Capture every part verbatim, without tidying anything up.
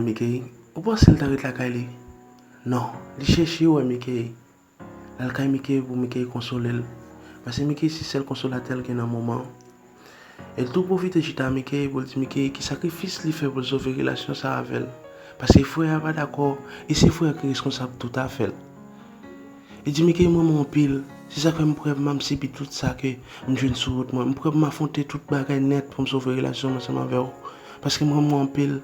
Mikey, ou panse l ta ret lakay li? Non, li chèche wè Mikey. L al kay Mikey pou Mikey konsole l. Paske Mikey se sèl konsolatè l gen nan moman an. E l tou pwofite chita Mikey pou l di Mikey ki sakrifis li fè pou l sove relasyon sa a avè l. Paske frè a pa dakò, e se frè a ki reskonsab tout afè l. Li di Mikey, m renmen w anpil. Se sa k fè m prè pou m sibi tout sa ke m jwenn sou wout mwen. M prè pou m afwonte tout bagay nèt pou m sove relasyon m ansanm avè w. Paske m renmen w anpil.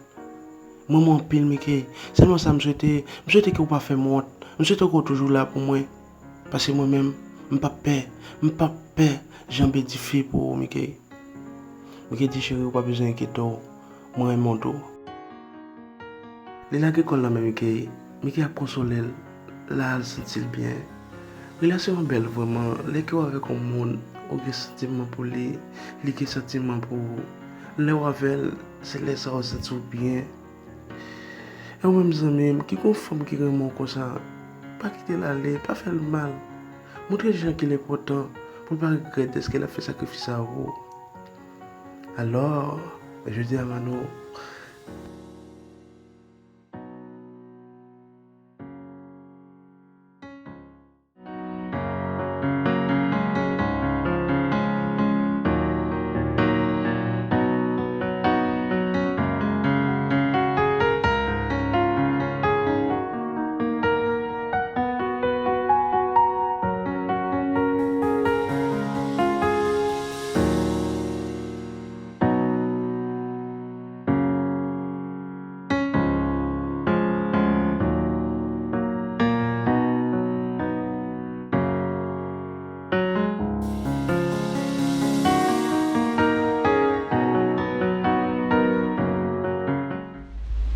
M renmen w anpil, Mikey. Sèlman sa m swete, m swete ke w pa fè m wont. M swete ke w toujou la pou mwen. Paske mwen menm, m p ap pè, m p ap pè janbe dife pou ou, Mikey. Mikey di, cheri, ou pa bezwen enkyete w. Mwen renmen w tou. Li lage kò l nan men Mikey. Mikey ap konsole l. La, l santi l byen. Relasyon an bèl vrèman. Lè ke w avèk yon moun, ou gen santiman pou li, li gen santiman pou ou. Lè w avè l, se lè sa a w santi w byen. E ou menm zanmi m, ki gon fanm ki renmen w konsa, pa kite l ale, pa fè l mal. Montre Jean ke l enpòtan pou l pa regrèt dèske l ap fè sakrifis sa a pou ou. Alò, jodi a, Mano,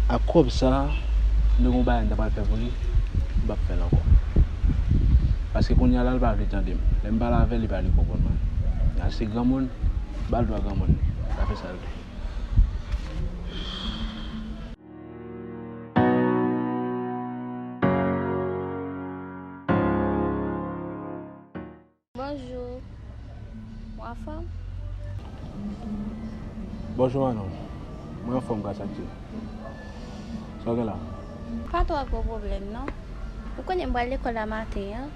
ak kòb sa a, m te gon bagay m ta pral fè pou li, m p ap fè l ankò. Paske kounye a la, l pa vle tande m. Lè m pale avè l, li pa vle konprann mwen. L se granmoun, ba l dwa granmoun li. L ka fè sa l vle. Bonjou. Ou anfòm? Bonjou, Manon. Mwen anfòm gras a Dye. Sa w gen la? Pa twò gwo pwoblèm, non. Ou konnen m pral lekòl la maten an.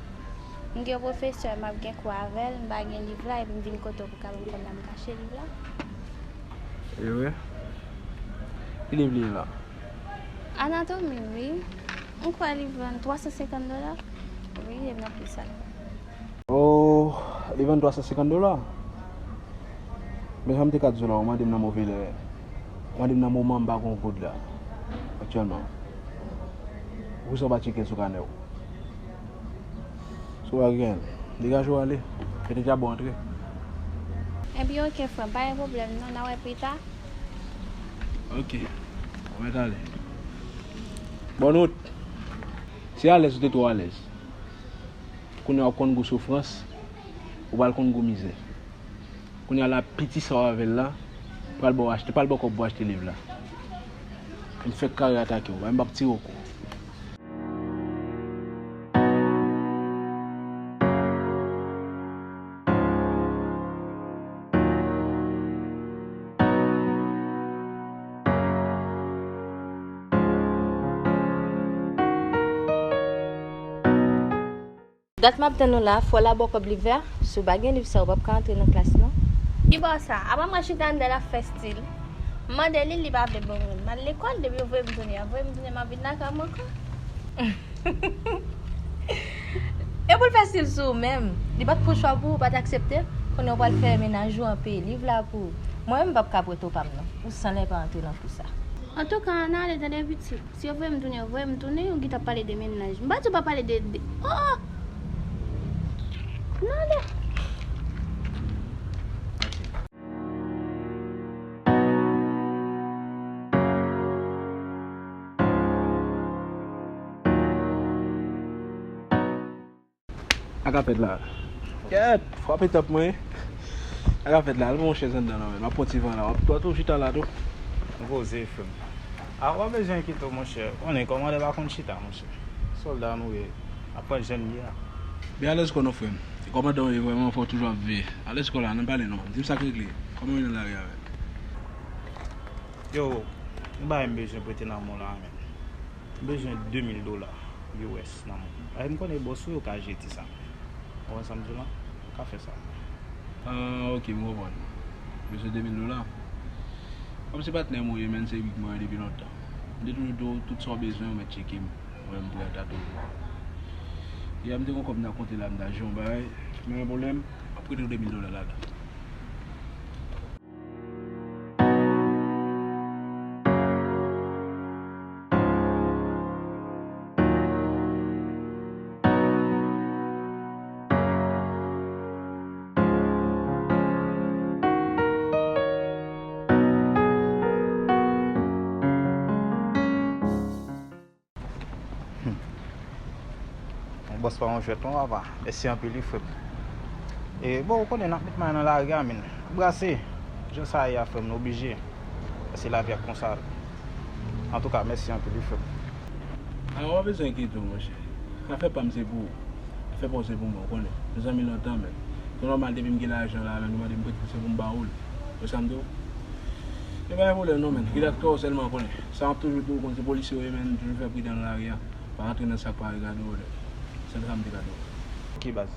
M gen yon pwofesè, m ap gen kou avè l, m pa gen liv la, epi m vin kote w pou ka ban m kòb la, m kache liv la. E vre? Ki liv li ye la? Anatomi, wi. M kwè li vann twa san senkant dola. Wi, li nan pri sa. Oh, li vann twa san senkant dola? Men sa m te ka di w la, ou mande m nan move lè. Ou mande m nan moman m pa gon goud la, aktyèlman. Poukisa w pa tcheke l sou kanè w? Si w pa gen, degaje w ale. Mete djab ou antre. Ebyen, oke, frè m, pa gen pwoblèm, non, n a wè pita. Oke, ou mèt ale. Bòn wout. Si alèz ou te twò alèz, kounye a w ap konn gou soufrans, ou pral konn gou mizè. Kounye a la, piti sa w avè l la, pral ba w achte, pral ba w kòb pou achte liv la. M fèk kare atake w, m p ap tire w kou. Dat m ap tann ou la, fò w al ba w kòb liv la, si w pa gen liv sa, ou p ap ka antre nan klas, non. Ki bò sa? Apa mwen chita anndan l ap fè stil. M mande li, li pa vle ban mwen. M al lekòl, depi yo voye m tounen, yo voye m tounen, m ap vin lakay mwen ankò. E pou l fè stil sou ou menm. Li pa t pran chwa pou ou, ou pa t aksepte. Kounye a w pral fè mennaj ou an, peye liv la pou ou. Mwen menm, m p ap ka prete w pa m, non. Ou san lè pa antre nan kou sa. Antouka, ann ale, tande pitit. Si yo voye m tounen, yo voye m tounen, ou gentan ap pale de mennaj. M pa di w pa pale de, de, oh! Nan de. Sa k ap fèt la? Kèt, frape tanp mwen. Sa k ap fèt la? Al pran yon chèz anndan non, men m ap pran ti van la. W ap, w ap tou chita la tou. Ann koze, frè m. A, w pa bezwen enkyete w, monchè. Konnen kòmandè pa konn chita, monchè. Sòlda nou ye. Aprann jan l ye a. Byen, alèz kò non, frè m. Se kòmandan w ye vrèman, fò w toujou ap veye. Alèz kò la, ann pale non. Di m sa k regle. Kòman w ye nan lari a menm? Yo, Yon bagay m bezwen prete nan men w la, men. M bezwen de mil dola U S nan men w. Bagay m konnen bòs ou yo ka jere ti sa. Ou konprann sa m di w la? Ou ka fè sa. Ah, ok, m konprann. Bezwen de mil dola. Kòm se patnè m ou ye, men, se li k mwen depi lontan. M te toujou di w, tout sa w bezwen, ou mèt tcheke m. Mwen, m prè a toujou. Yè, m te gon kòb m ta konte la, m ta jere yon bagay. Men yon pwoblèm, m ap prete w de mil dola la, la. Hmm. Bòs pa yon jwèt non, papa. Mèsi anpil wi, frè m. E, bon, ou konnen n ap met may nan lari a, men. Brase. Jan sa ye a, frè m, nou oblije. Paske lavi a konsa. Antouka, mèsi anpil wi, frè m. A, ou pa bezwen enkyete w, monchè. Afè pa m se pou ou. Afè pa w se pou mwen, ou konnen. Nou zanmi lontan, men. Se nòmal, depi m gen lajan la, men, ou mande m prete, se pou m ba ou l. Ou sa m di w? E pa gen pwoblèm non, men. Rete ak twa w sèlman, ou konnen. Sa m ap toujou di w, ou konn se polisye w ye, men, toujou fè pridan nan lari a. Pa rantre nan sa k pa regade w, men. Sèl sa m te ka di w. Ok, baz.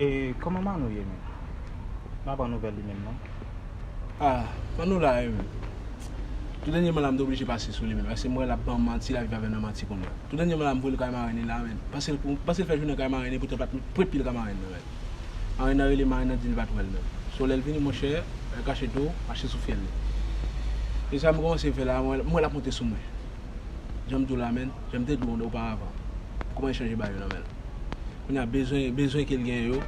E kòman Manou ye, men? M pa pran nouvèl li menm, non. Ah, Manou la, wi, men. Tou dènyèman la, m te oblije pase sou li, men. Paske m wè l ap ban m manti, l ap viv avè m nan manti kounye a. Tou dènyèman la, m voye l kay marenn li la, men. Panse l pou, panse l fè jounen kay marenn li, poutan l pa t met pye l kay marenn nan, men. Marenn nan rele, marenn nan di l pa t wè l, men. So, lè l vini, monchè, l kache do, mache sou fyèl li. E sa m kòmanse fè la, m wè, m wè l ap monte sou mwen. Jan m di w la, men, jan m te di w oparavan. Kòman l chanje bagay yo nan men l. Kounye a, bezwen, bezwen ke l genyen yo,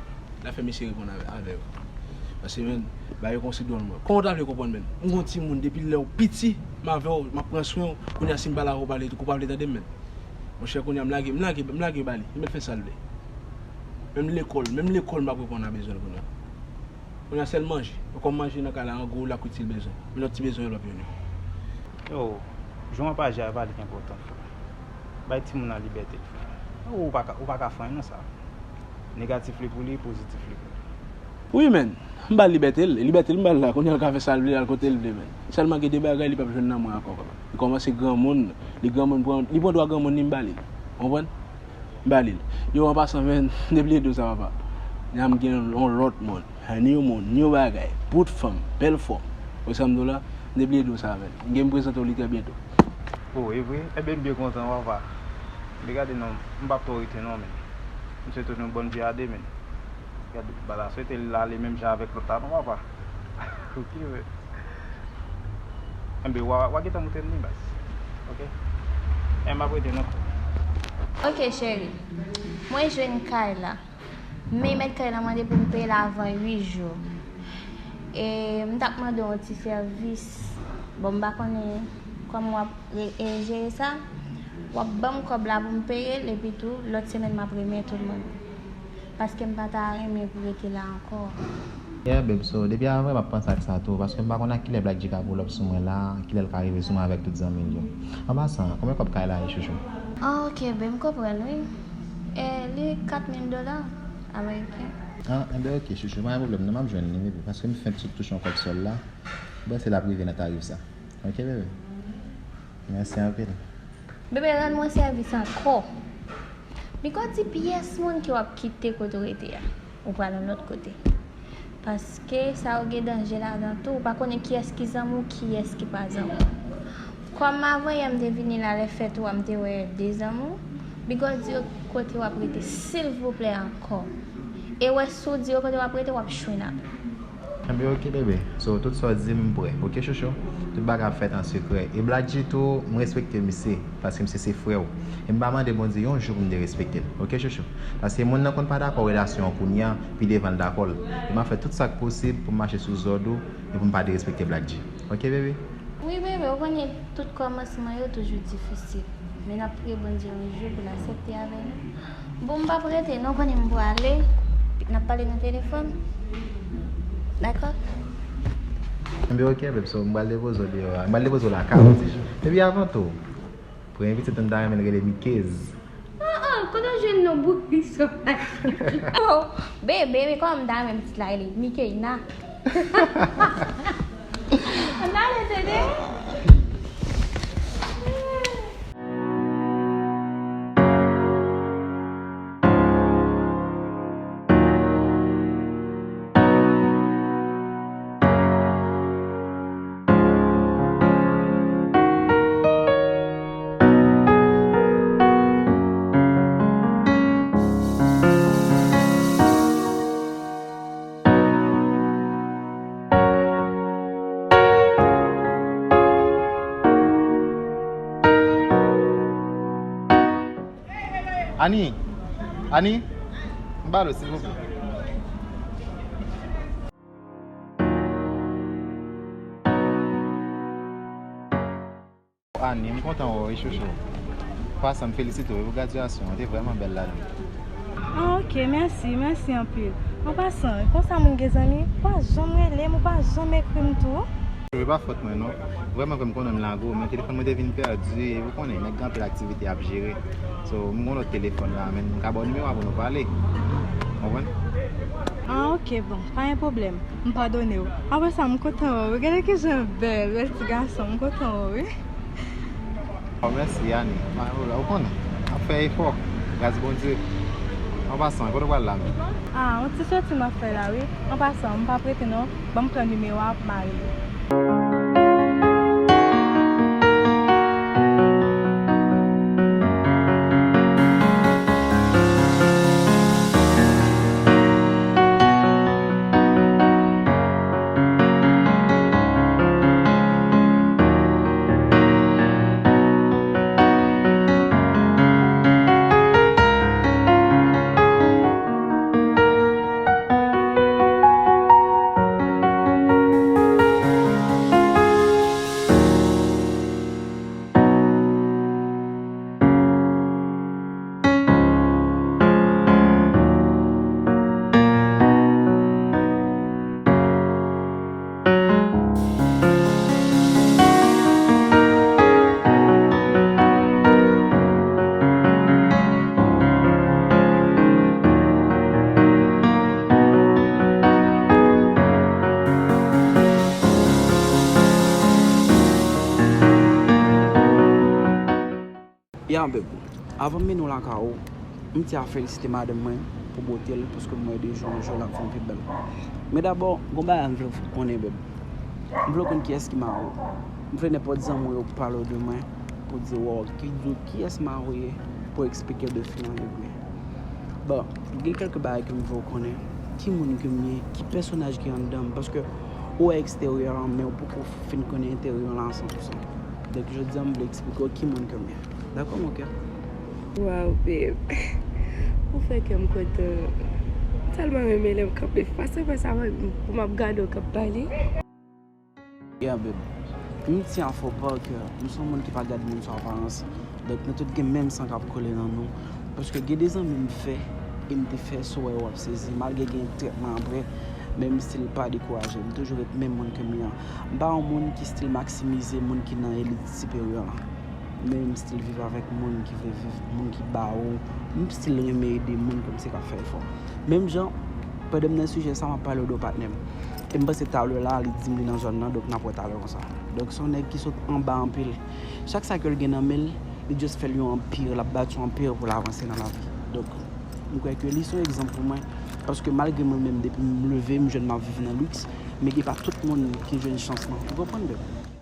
l ap fè misye reponn avè, avè yo. Paske, men, bagay yo kòmanse dwòl, mwen. Kòman w ta vle konprann, men? M gon timoun depi lè w piti, m avè w, m ap pran swen w. Kounye a, si m pale avè w, w pale tou, ou pa vle tande m, men. Monchè, kounye a, m lage, m lage, m lage ba li. Li mèt fè sa l vle. Menm lekòl, menm lekòl, m p ap reponn a bezwen l kounye a. Kounye a, sèl manje. Kòm manje nan kay la, an gwo, l ap kit si l bezwen. Men lòt ti bezwen yo, l ap vini. Yo, jwe anpaj a, e pa li ki enpòtan, frè. Bay timoun nan libète l, frè. Ou pa ka, ou pa ka fè anyen nan sa. Negatif li pou li, pozitif li pou li. Wi, men. M ba l libète l, e libète l m ba l la, kounye a l ka fè sa l vle, al kote l vle, men. Sèlman gen de bagay li p ap jwenn nan mwen ankò, papa. Li kòmanse granmoun, li granmoun pran, li pran dwa granmoun li m ba li l. Ou konprann? M ba li l. Yo, an pasan, men, m te bliye di w sa, papa. Nya m gen yon lòt moun, ni yon moun, ni yon bagay, bout fanm, bèl fòm. Ou sa m di w la? M te bliye di w sa, men. M gen m prezante w li trè byento. Oh, e vre? Enben, m byen kontan, papa. Men gade non, m p ap twò rete non, men. M swete nou bòn vyeyade, men. Gade, m pa ta swete l ale menm jan avèk lòt la non, papa. Ok, men. Enben, w a, w a gentan montre m li, baz. Ok? E m ap rete non. Ok, cheri. Mwen jwenn kay la. Men mèt kay la mande pou m peye l avan uit jou. E m t ap mande w yon ti sèvis. Bon, m pa konnen kòman w ap re-, e, jere sa. W ap ban m kòb la pou m peye l, epi tou, lòt semèn m ap remèt ou l mwen menm. Paske m pa ta renmen pou rete la ankò. Yeah, babe, so, depi avan m ap panse ak sa tou, paske m pa konn ak kilè Black G ka pull up sou mwen la, kilè l ka rive sou mwen avèk tout zanmi l yo. An pasan, konbyen kòb kay la ye, chouchou? Ah, ok, babe, m konprann, wi. E, li kat mil dola ameriken. Ah, enben, ok, chouchou, pa gen pwoblèm, non, m ap jwenn li, baby, paske m fenk sot touche yon kòb sòl la. M panse l ap rive nan tarif sa. Ok, baby? Mèsi anpil. Bebe, rann mwen sèvis ankò. Bigòt, di pyès moun ke w ap kite kote w rete a. Ou pral yon lòt kote. Paske sa yo gen danje ladan tou. Ou pa konnen kiyès ki zanmi w, kiyès ki pa zanmi w. Kòm avan yè m te vini la, lè fèt ou a, m te wè de zanmi w. Bigòt, di yo kote w ap rete, silvouplè, ankò. E wè, si w di yo kote w ap rete, w ap jwenn apre. Enben, ok, bebe. So, tout sa w di, m prè. Ok, chouchou? Tout bagay ap fèt an sekrè. E Black G tou, m respekte misye, paske misye se frè w. E m pa mande Bondye yon jou pou m derespekte l. Ok, chouchou? Paske moun nan konn pa dakò relasyon an kounye a, pi devan l dakò l. E m ap fè tout sa k posib pou m mache sou zòd ou e pou m pa derespekte Black G. Ok, bebe? Wi, bebe, ou konnen tout kòmansman yo toujou difisil. Men n ap priye Bondye yon jou pou l aksepte avè nou. Bon, m p ap rete non, konnen m prale. N ap pale nan telefòn. Dakò? Enben, ok, babe, so, m pral depoze w deyò a. M pral depoze w lakay ou, ti jan. Epi avan tou, premye pitit nou, m ta renmen l rele Mikez. Ah, ah, kote w jwenn non bout li sovay? Oh, bebe, bebe, kòman m ta renmen pitit la rele Mikeyna? Ann ale, tande. Ani! Ani! M ba l ou, silvouplè. Ani, m kontan wè w wi, chouchou. An pasan, m felisite w wi pou gradyasyon an, te vrèman bèl ladan. Ah, ok, mèsi, mèsi anpil. An pasan, konsa moun gen zanmi, ou pa janm rele m, ou pa janm ekri m tou. Chouchou, e pa fòt mwen non. Vrèman vre m konnen m lagwo, men telefòn mwen te vin pèdi, e ou konnen, nèg gen anpil aktivite y ap jere. So, m gon lòt telefòn la, men m ka ba w nimewo a pou nou pale. Konprann? Ah, ok, bon, pa gen pwoblèm. M padone w. Apre sa, m kontan wè w. Gade kijan w bèl, bèl ti gason, m kontan wè w wi. Oh, mèsi, Ani. Mwen la, ou konnen. M ap fè efò. Gras Bondye. An pasan, kote w pral la menm? Ah, yon ti soti m ap fè la, wi. An pasan, m p ap rete non. Ban m pran nimewo a, m a rele. Ya, beb, avan m mennen w lakay ou, m tyen a felisite madanm mwen pou bote l, paske m wè de jou an jou l ap vin pi bèl. Men dabò, gon bagay m vle w konnen, beb. M vle w konn kiyès ki mari w. M vle nenpòt zanmi w yo pale w de mwen, pou di w, ki di w kiyès mari w ye, pou eksplike w de fil an egri. Bon, gen kèlke bagay ke m vle w konnen. Ki moun ke m ye, ki pèsonaj ki anndan m, paske ou wè eksteryè an, men ou poko fin konnen enteryè an san pou san. Donk, jodi a, m vle eksplike w ki moun ke m ye. Dakò, mon cœur? Wow, babe. Ou fè kè m kontan. M tèlman renmen lè m kanpe fas a fas avèk ou, pou m ap gade w k ap pale. Yeah, babe. M tyen a fè w pa ke m se yon moun ki pa gad moun sou aparans. Donk, nou tout gen menm san k ap koule nan nou. Paske gen de zanmi m fè, e m te fè, si w wè w ap sezi. Malgre gen trètman apre, men m still pa dekouraje. M toujou ret menm moun ke m ye an. M pa yon moun ki still maksimize moun ki nan elit siperyè la. Men m still viv avèk moun ki vle viv, moun ki ba ou. M still renmen ede moun ke m se k ap fè efò. Menm jan, pandan m nan sijè sa, m ap pale w de yon patnè m. E m panse talè la, li di m li nan zòn nan, donk n ap wè talè konsa. Donk, se yon nèg ki sot anba anpil. Chak sa ke l gen nan men l, li just fè l yon anpir, l ap bati yon anpir pou l avanse nan lavi. Donk, m kwè ke li se yon egzanp pou mwen, paske malgre mwen menm, depi m leve, m jwenn m ap viv nan liks, men gen pa tout moun ki jwenn chans lan. Ou konprann, beb?